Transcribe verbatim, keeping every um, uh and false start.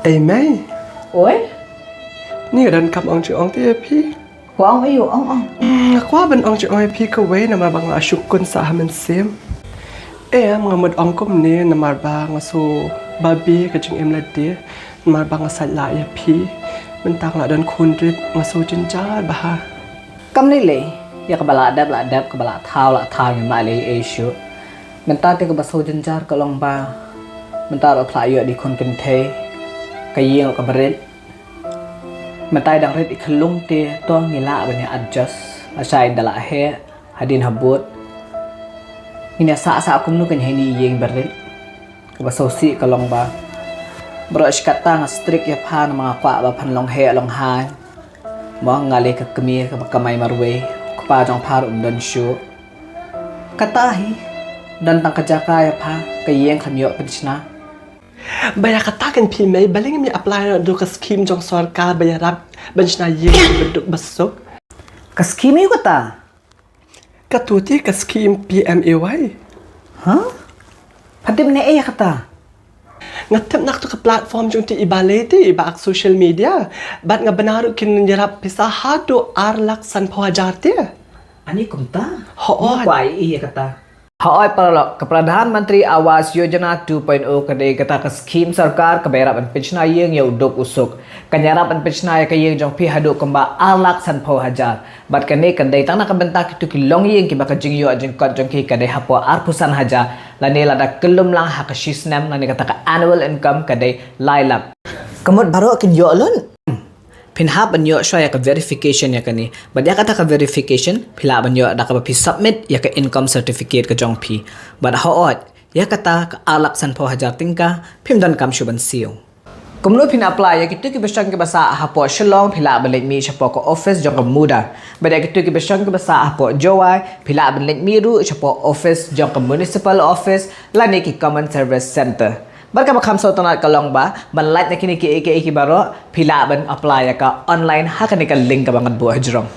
Ei mei. Oi? Ni nga donkam ong jingong te ïa phi. Kwah ong aiu, ong ong. Hmm, nga kwah ban ong jingong ïa phi kawei namar ba nga la shu khun sah ha mynsiem. Em, nga mut ong kumne namar ba nga sngew ba bha ka jingim lade namar ba nga sait lah ïa phi. Mynta nga la don khun rit nga sngew jynjar bha. Kam lei lei, ïa kaba la dep la dep, kaba la thaw la thaw, ngim lah lei ei shuh. Mynta te kaba sngew jynjar ka long ba mynta ruh phi la ïoh da i khun kynthei, ka ïing ruh kaba rit. Mynta i dang rit i khyllung te to ngi lah ban ïa adjust. Lashai ynda la heh hadien habud ngin ïa sah sah kumno kan ha ine i ïing ba rit. Kaba sngewsih ka long ba baroh shi katta nga strict ïa pha namar nga kwah ba phan long heh long haiñ. Mo, nga lei ka kmie kaba kamai marwei, u kpa jong pha ruh um don shuh. Kata hi, don tang ka jaka ïa pha, ka ïing khlem ïoh pynshna. Ba ïa kata kan phi mei, balei ngim ïa apply naduh ka scheme jong sorkar ba ïarap ban shna ïing ba duk ba suk. Ka scheme aiu kata? Katu te ka scheme P M A Y. Hah? Pha tip ne ei ïa kata? Nga tip na katu ka platform jong te i ba lei te i ba ak social media. Bad nga bna ruh kin ïarap pisa haduh ar lak sanphew hajar te. Ani kumta? Hooid. Kwah ïa kata. Hooid paralok, ka Pradhan Mantri Awas Yojana two point oh ka dei kata ka scheme sorkar kaba ïarap ban pynshna ïing ïa u duk u suk. Kan ïarap ban pynshna ïa ka ïing jong phi haduh kumba ar lak sanphew hajar. Bad kane kan dei tang na ka bynta kito ki longïing kiba ka jingïoh jingkot jong ki ka dei hapoh arphew san hajar lane lada kyllum lang ha ka shi snem lane kata ka annual income ka dei lai lak. Ka mut baroh kin ïoh lut. Phin hap ban ïoh shuwa ïa ka verification ïa kane. Bad ïa kata ka verification phi lah ban ïoh da kaba phi submit ïa ka income certificate ka jong phi. Bad hooid, ïa kata ka ar lak sanphew hajar tyngka phim donkam shuh ban siew. Kumno phin apply? Ïa kito kiba shong kiba sah hapoh Shillong phi lah ban leit mih shapoh ka office jong ka MUDA. Bad ïa kito kiba shong kiba sah hapoh Jowai phi lah ban leit mih ruh shapoh office jong ka municipal office lane ki common service centre. Bad kaba kham sngewtynnat ka long ba ban lait na kine kiei kiei ki baroh phi lah ban apply ïa ka online ha kane ka link kaba ngan buh hajrong.